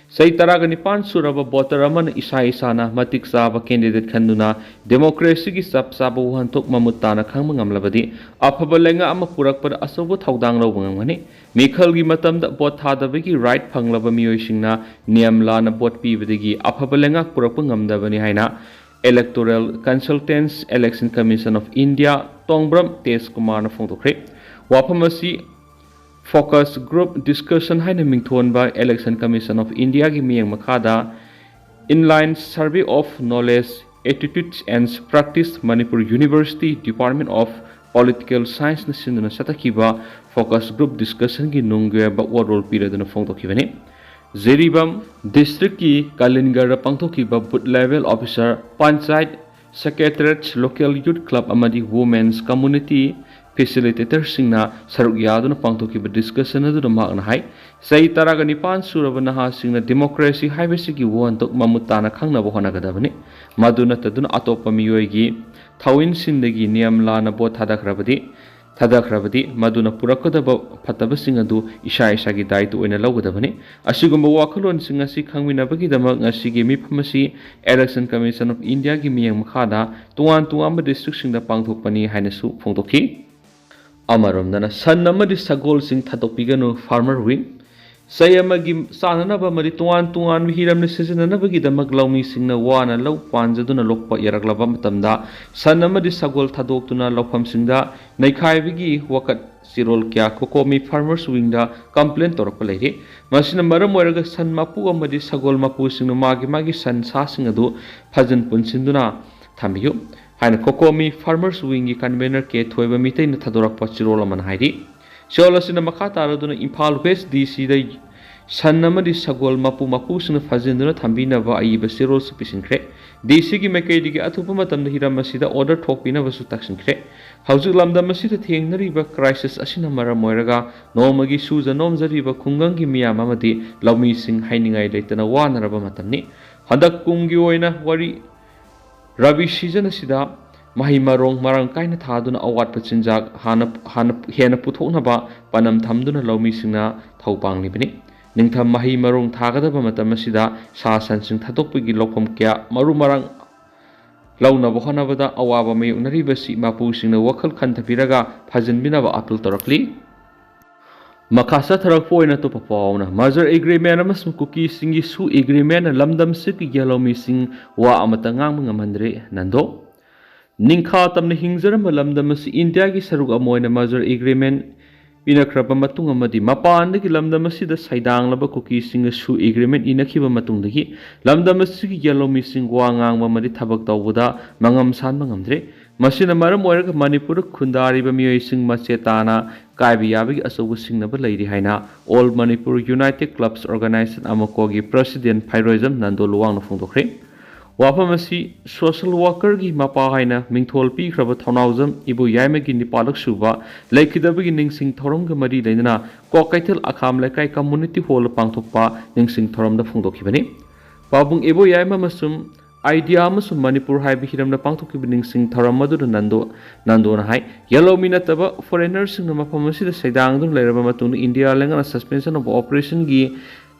ꯆꯍꯤ ꯇꯔꯥꯒ ꯅꯤꯄꯥꯟ ꯁꯨꯔꯕ voter ꯑꯃꯅ ꯏꯁꯥ ꯏꯁꯥꯅ ꯃꯇꯤꯛ ꯆꯥꯕ candidate ꯈꯟꯗꯨꯅ democracyꯒꯤ ꯆꯞ ꯆꯥꯕ ꯋꯥꯍꯟꯊꯣꯛ ꯃꯃꯨꯠ ꯇꯥꯅ ꯈꯪꯕ ꯉꯝꯂꯕꯗꯤ ꯑꯐꯕ ꯂꯩꯉꯥꯛ ꯑꯃ ꯄꯨꯔꯛꯄꯗ ꯑꯆꯧꯕ ꯊꯧꯗꯥꯡ ꯂꯧꯕ ꯉꯝꯒꯅꯤ꯫ ꯃꯤꯈꯜꯒꯤ ꯃꯇꯝꯗ vote ꯊꯥꯗꯕꯒꯤ right ꯐꯪꯂꯕ ꯃꯤꯑꯣꯏꯁꯤꯡꯅ ꯅꯤꯌꯝ ꯂꯥꯟꯅ vote ꯄꯤꯕꯗꯒꯤ ꯑꯐꯕ ꯂꯩꯉꯥꯛ ꯄꯨꯔꯛꯄ ꯉꯝꯗꯕꯅꯤ ꯍꯥꯏꯅ Electoral Consultants, Election Commission of India, ꯇꯣꯡꯕ꯭ꯔꯝ ꯇꯦꯖ ꯀꯨꯃꯥꯔꯅ ꯐꯣꯡꯗꯣꯛꯈ꯭ꯔꯦ꯫ ꯋꯥꯐꯝ ꯑꯁꯤ focus group discussion ꯍꯥꯏꯅ ꯃꯤꯡꯊꯣꯟꯕ Election Commission of Indiaꯒꯤ ꯃꯤꯠꯌꯦꯡ ꯃꯈꯥꯗ Inline Survey of Knowledge Attitudes and Practice, Manipur University Department of Political Scienceꯅ ꯁꯤꯟꯗꯨꯅ ꯆꯠꯊꯈꯤꯕ focus group discussionꯒꯤ ꯅꯨꯡꯒꯤ ꯑꯣꯏꯕ ꯋꯥꯔꯣꯜ ꯄꯤꯔꯗꯨꯅ ꯐꯣꯡꯗꯣꯛꯈꯤꯕꯅꯤ꯫ ꯖꯤꯔꯤꯕꯥꯝ districtꯀꯤ ꯀꯥꯂꯤꯟꯒꯔꯗ ꯄꯥꯡꯊꯣꯛꯈꯤꯕ booth level officer, Panchayat Secretariat, Local Youth Club ꯑꯃꯗꯤ Women's Community facilitatorꯁꯤꯡꯅ ꯁꯔꯨꯛ ꯌꯥꯗꯨꯅ ꯄꯥꯡꯊꯣꯛꯈꯤꯕ discussion ꯑꯗꯨꯗ ꯃꯍꯥꯛꯅ ꯍꯥꯏ, ꯆꯍꯤ ꯇꯔꯥꯒ ꯅꯤꯄꯥꯟ ꯁꯨꯔꯕ ꯅꯍꯥꯁꯤꯡꯅ democracy ꯍꯥꯏꯕꯁꯤꯒꯤ ꯋꯥꯍꯟꯊꯣꯛ ꯃꯃꯨꯠ ꯇꯥꯅ ꯈꯪꯅꯕ ꯍꯣꯠꯅꯒꯗꯕꯅꯤ꯫ ꯃꯗꯨ ꯅꯠꯇꯗꯨꯅ ꯑꯇꯣꯞꯄ ꯃꯤꯑꯣꯏꯒꯤ ꯊꯧꯏꯟꯁꯤꯡꯗꯒꯤ ꯅꯤꯌꯝ ꯂꯥꯟꯅ ꯚꯣꯠ ꯊꯥꯗꯈ꯭ꯔꯕꯗꯤ, ꯊꯥꯗꯈ꯭ꯔꯕꯗꯤ ꯃꯗꯨꯅ ꯄꯨꯔꯛꯀꯗꯕ ꯐꯠꯇꯕꯁꯤꯡ ꯑꯗꯨ ꯏꯁꯥ ꯏꯁꯥꯒꯤ ꯗꯥꯏꯇ ꯑꯣꯏꯅ ꯂꯧꯒꯗꯕꯅꯤ꯫ ꯑꯁꯤꯒꯨꯝꯕ ꯋꯥꯈꯜꯂꯣꯟꯁꯤꯡ ꯑꯁꯤ ꯈꯪꯃꯤꯟꯅꯕꯒꯤꯗꯃꯛ ꯉꯁꯤꯒꯤ ꯃꯤꯐꯝ ꯑꯁꯤ Election Commission of Indiaꯒꯤ ꯃꯤꯠꯌꯦꯡ ꯃꯈꯥꯗ ꯇꯣꯉꯥꯟ ꯇꯣꯉꯥꯟꯕ districtꯁꯤꯡꯗ ꯄꯥꯡꯊꯣꯛꯄꯅꯤ ꯍꯥꯏꯅꯁꯨ ꯐꯣꯡꯗꯣꯛꯈꯤ꯫ ꯑꯃꯔꯣꯝꯗꯅ ꯁꯟ ꯑꯃꯗꯤ ꯁꯒꯣꯜꯁꯤꯡ ꯊꯥꯗꯣꯛꯄꯤꯒꯅꯨ, farmer wing꯫ ꯆꯩ ꯑꯃꯒꯤ ꯆꯥꯅꯅꯕ ꯑꯃꯗꯤ ꯇꯣꯉꯥꯟ ꯇꯣꯉꯥꯟꯕ ꯍꯤꯔꯝꯗ ꯁꯤꯖꯤꯟꯅꯅꯕꯒꯤꯗꯃꯛ ꯂꯧꯃꯤꯁꯤꯡꯅ ꯋꯥꯅ ꯂꯧ ꯄꯥꯟꯖꯗꯨꯅ ꯂꯣꯛꯄ ꯌꯥꯔꯛꯂꯕ ꯃꯇꯝꯗ ꯁꯟ ꯑꯃꯗꯤ ꯁꯒꯣꯜ ꯊꯥꯗꯣꯛꯇꯨꯅ ꯂꯧꯐꯝꯁꯤꯡꯗ ꯅꯩꯈꯥꯏꯕꯒꯤ ꯋꯥꯀꯠ ꯆꯤꯔꯣꯜ ꯀꯌꯥ COCOMI farmers wingꯗ complain ꯇꯧꯔꯛꯄ ꯂꯩꯔꯤ꯫ ꯃꯁꯤꯅ ꯃꯔꯝ ꯑꯣꯏꯔꯒ ꯁꯟ ꯃꯄꯨ ꯑꯃꯗꯤ ꯁꯒꯣꯜ ꯃꯄꯨꯁꯤꯡꯅ ꯃꯥꯒꯤ ꯃꯥꯒꯤ ꯁꯟ ꯁꯥꯁꯤꯡ ꯑꯗꯨ ꯐꯥꯖꯤꯟ ꯄꯨꯟꯁꯤꯟꯗꯨꯅ ꯊꯝꯕꯤꯌꯨ ꯍꯥꯏꯅ COCOMI farmers wingꯒꯤ convener ꯀꯦ ꯊꯣꯏꯕ ꯃꯤꯇꯩꯅ ꯊꯥꯗꯣꯔꯛꯄ ꯆꯤꯔꯣꯜ ꯑꯃꯅ ꯍꯥꯏꯔꯤ꯫ ꯆꯤꯔꯣꯜ ꯑꯁꯤꯅ ꯃꯈꯥ ꯇꯥꯔꯗꯨꯅ ꯏꯝꯐꯥꯜ West DCꯗ ꯁꯟ ꯑꯃꯗꯤ ꯁꯒꯣꯜ ꯃꯄꯨ ꯃꯄꯨꯁꯤꯡꯅ ꯐꯥꯖꯤꯟꯗꯨꯅ ꯊꯝꯕꯤꯅꯕ ꯑꯏꯕ ꯆꯤꯔꯣꯜꯁꯨ ꯄꯤꯁꯤꯟꯈ꯭ꯔꯦ꯫ DCꯒꯤ ꯃꯥꯏꯀꯩꯗꯒꯤ ꯑꯊꯨꯕ ꯃꯇꯝꯗ ꯍꯤꯔꯝ ꯑꯁꯤꯗ order ꯊꯣꯛꯄꯤꯅꯕꯁꯨ ꯇꯥꯛꯁꯤꯟꯈ꯭ꯔꯦ꯫ ꯍꯧꯖꯤꯛ ꯂꯝꯗꯝ ꯑꯁꯤꯗ ꯊꯦꯡꯅꯔꯤꯕ crisis ꯑꯁꯤꯅ ꯃꯔꯝ ꯑꯣꯏꯔꯒ ꯅꯣꯡꯃꯒꯤ ꯁꯨꯖ ꯅꯣꯝꯖꯔꯤꯕ ꯈꯨꯡꯒꯪꯒꯤ ꯃꯤꯌꯥꯝ ꯑꯃꯗꯤ ꯂꯧꯃꯤꯁꯤꯡ ꯍꯥꯏꯅꯤꯡꯉꯥꯏ ꯂꯩꯇꯅ ꯋꯥꯅꯔꯕ ꯃꯇꯝꯅꯤ꯫ ꯍꯟꯗꯛ ꯀꯨꯝꯒꯤ ꯑꯣꯏꯅ ꯋꯥꯔꯤ ꯔꯕꯤ season ꯑꯁꯤꯗ ꯃꯍꯩ ꯃꯔꯣꯡ ꯃꯔꯥꯡ ꯀꯥꯏꯅ ꯊꯥꯗꯨꯅ ꯑꯋꯥꯠꯄ ꯆꯤꯟꯖꯥꯛ ꯍꯥꯟꯅ, ꯍꯥꯟꯅ ꯍꯦꯟꯅ ꯄꯨꯊꯣꯛꯅꯕ ꯄꯥꯟꯗꯝ ꯊꯝꯗꯨꯅ ꯂꯧꯃꯤꯁꯤꯡꯅ ꯊꯧ ꯄꯥꯡꯂꯤꯕꯅꯤ꯫ ꯅꯤꯡꯊꯝ ꯃꯍꯩ ꯃꯔꯣꯡ ꯊꯥꯒꯗꯕ ꯃꯇꯝ ꯑꯁꯤꯗ ꯁꯥ ꯁꯟꯁꯤꯡ ꯊꯥꯗꯣꯛꯄꯒꯤ ꯂꯧꯐꯝ ꯀꯌꯥ ꯃꯔꯨ ꯃꯔꯥꯡ ꯂꯧꯅꯕ ꯍꯣꯠꯅꯕꯗ ꯑꯋꯥꯕ ꯃꯥꯌꯣꯛꯅꯔꯤꯕꯁꯤ ꯃꯄꯨꯁꯤꯡꯅ ꯋꯥꯈꯜ ꯈꯟꯊꯕꯤꯔꯒ ꯐꯥꯖꯤꯟꯕꯤꯅꯕ appeal ꯇꯧꯔꯛꯂꯤ꯫ ꯃꯈꯥ ꯆꯠꯊꯔꯛꯄ ꯑꯣꯏꯅ ꯑꯇꯣꯞꯄ ꯄꯥꯎ ꯑꯃꯅ, merger agreement ꯑꯃꯁꯨꯡ ꯀꯨꯀꯤꯁꯤꯡꯒꯤ ꯁꯨ agreementꯅ ꯂꯝꯗꯝ ꯑꯁꯤꯒꯤ ꯂꯧꯃꯤꯁꯤꯡ ꯋꯥ ꯑꯃꯠꯇ ꯉꯥꯡꯕ ꯉꯝꯍꯟꯗ꯭ꯔꯦ, ꯅꯟꯗꯣ꯫ ꯅꯤꯡꯈꯥ ꯇꯝꯅ ꯍꯤꯡꯖꯔꯝꯕ ꯂꯝꯗꯝ ꯑꯁꯤ ꯏꯟꯗꯤꯌꯥꯒꯤ ꯁꯔꯨꯛ ꯑꯃ ꯑꯣꯏꯅ merger agreement ꯄꯤꯅꯈ꯭ꯔꯕ ꯃꯇꯨꯡ ꯑꯃꯗꯤ ꯃꯄꯥꯟꯗꯒꯤ ꯂꯝꯗꯝ ꯑꯁꯤꯗ ꯁꯩꯗꯥꯡꯂꯕ ꯀꯨꯀꯤꯁꯤꯡꯒꯁꯨ ꯑꯦꯒ꯭ꯔꯤꯃꯦꯟ ꯏꯅꯈꯤꯕ ꯃꯇꯨꯡꯗꯒꯤ ꯂꯝꯗꯝ ꯑꯁꯤꯒꯤ ꯌꯦꯜꯍꯧꯃꯤꯁꯤꯡ ꯋꯥ ꯉꯥꯡꯕ ꯑꯃꯗꯤ ꯊꯕꯛ ꯇꯧꯕꯗ ꯃꯉꯝ ꯁꯥꯟꯕ ꯉꯝꯗ꯭ꯔꯦ꯫ ꯃꯁꯤꯅ ꯃꯔꯝ ꯑꯣꯏꯔꯒ ꯃꯅꯤꯄꯨꯔꯗ ꯈꯨꯟꯗꯥꯔꯤꯕ ꯃꯤꯑꯣꯏꯁꯤꯡ ꯃꯆꯦ ꯇꯥꯅ ꯀꯥꯏꯕ ꯌꯥꯕꯒꯤ ꯑꯆꯧꯕ ꯁꯤꯡꯅꯕ ꯂꯩꯔꯤ ꯍꯥꯏꯅ All Manipur United Clubs Organization, ꯑꯃꯀꯣꯒꯤ ꯄ꯭ꯔꯁꯤꯗꯦꯟ ꯐꯥꯏꯔꯣꯏꯖꯝ ꯅꯟꯗꯣ ꯂꯨꯋꯥꯡꯅ ꯐꯣꯡꯗꯣꯛꯈ꯭ꯔꯦ꯫ ꯋꯥꯐꯝ ꯑꯁꯤ ꯁꯣꯁꯦꯜ ꯋꯥꯀꯔꯒꯤ ꯃꯄꯥ ꯍꯥꯏꯅ ꯃꯤꯡꯊꯣꯜ ꯄꯤꯈ꯭ꯔꯕ ꯊꯧꯅꯥꯎꯖꯝ ꯏꯕꯣꯌꯥꯏꯃꯒꯤ ꯅꯤꯄꯥꯜꯂꯛ ꯁꯨꯕ ꯂꯩꯈꯤꯗꯕꯒꯤ ꯅꯤꯡꯁꯤꯡ ꯊꯧꯔꯝꯒ ꯃꯔꯤ ꯂꯩꯅꯅ ꯀ꯭ꯋꯥꯀꯩꯊꯦꯜ ꯑꯈꯥꯝ ꯂꯩꯀꯥꯏ ꯀꯝꯃꯨꯅꯤꯇꯤ ꯍꯣꯜꯗ ꯄꯥꯡꯊꯣꯛꯄ ꯅꯤꯡꯁꯤꯡ ꯊꯧꯔꯝꯗ ꯐꯣꯡꯗꯣꯛꯈꯤꯕꯅꯤ꯫ ꯄꯥꯕꯨꯡ ꯏꯕꯣꯌꯥꯏꯃ ꯑꯃꯁꯨꯡ ꯑꯥꯏꯗꯤꯌꯥ ꯑꯃꯁꯨꯡ ꯃꯅꯤꯄꯨꯔ ꯍꯥꯏꯕ ꯍꯤꯔꯝꯗ ꯄꯥꯡꯊꯣꯛꯈꯤꯕ ꯅꯤꯡꯁꯤꯡ ꯊꯧꯔꯝ ꯑꯗꯨꯗ ꯅꯟꯗꯣ ꯅꯟꯗꯣꯅ ꯍꯥꯏ, ꯌꯦꯜꯍꯧꯃꯤ ꯅꯠꯇꯕ ꯐꯣꯔꯦꯅꯔꯁꯤꯡꯅ ꯃꯐꯝ ꯑꯁꯤꯗ ꯁꯩꯗꯥꯡꯗꯨꯅ ꯂꯩꯔꯕ ꯃꯇꯨꯡꯗ ꯏꯟꯗꯤꯌꯥ ꯂꯩꯉꯥꯛꯅ suspension of operationꯒꯤ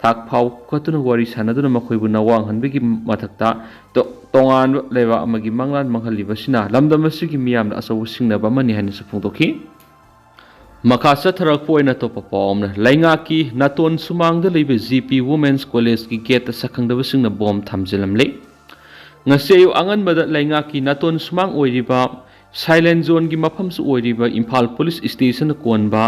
ꯊꯥꯛ ꯐꯥꯎꯒꯠꯇꯨꯅ ꯋꯥꯔꯤ ꯁꯥꯟꯅꯗꯨꯅ ꯃꯈꯣꯏꯕꯨ ꯅꯋꯥꯡꯍꯟꯕꯒꯤ ꯃꯊꯛꯇ ꯇꯣ-, ꯇꯣꯉꯥꯟꯕ ꯂꯩꯕꯥꯛ ꯑꯃꯒꯤ ꯃꯪꯂꯥꯟ ꯃꯥꯡꯍꯜꯂꯤꯕꯁꯤꯅ ꯂꯝꯗꯝ ꯑꯁꯤꯒꯤ ꯃꯤꯌꯥꯝꯗ ꯑꯆꯧꯕ ꯁꯤꯡꯅꯕ ꯑꯃꯅꯤ ꯍꯥꯏꯅꯁꯨ ꯐꯣꯡꯗꯣꯛꯈꯤ꯫ ꯃꯈꯥ ꯆꯠꯊꯔꯛꯄ ꯑꯣꯏꯅ ꯑꯇꯣꯞꯄ ꯄꯥꯎ ꯑꯃꯅ, ꯂꯩꯉꯥꯛꯀꯤ ꯅꯥꯇꯣꯟ ꯁꯨꯃꯥꯡꯗ ꯂꯩꯕ ꯖꯤ ꯄꯤ Women's Collegeꯀꯤ ꯒꯦꯠꯇ ꯁꯛꯈꯪꯗꯕꯁꯤꯡꯅ ꯕꯣꯝ ꯊꯝꯖꯤꯜꯂꯝꯂꯦ꯫ ꯉꯁꯤ ꯑꯌꯨꯛ ꯑꯉꯟꯕꯗ ꯂꯩꯉꯥꯛꯀꯤ ꯅꯥꯇꯣꯟ ꯁꯨꯃꯥꯡ ꯑꯣꯏꯔꯤꯕ, silent zoneꯒꯤ ꯃꯐꯝꯁꯨ ꯑꯣꯏꯔꯤꯕ ꯏꯝꯐꯥꯜ ꯄꯨꯂꯤꯁ ꯁ꯭ꯇꯦꯁꯟꯅ ꯀꯣꯟꯕ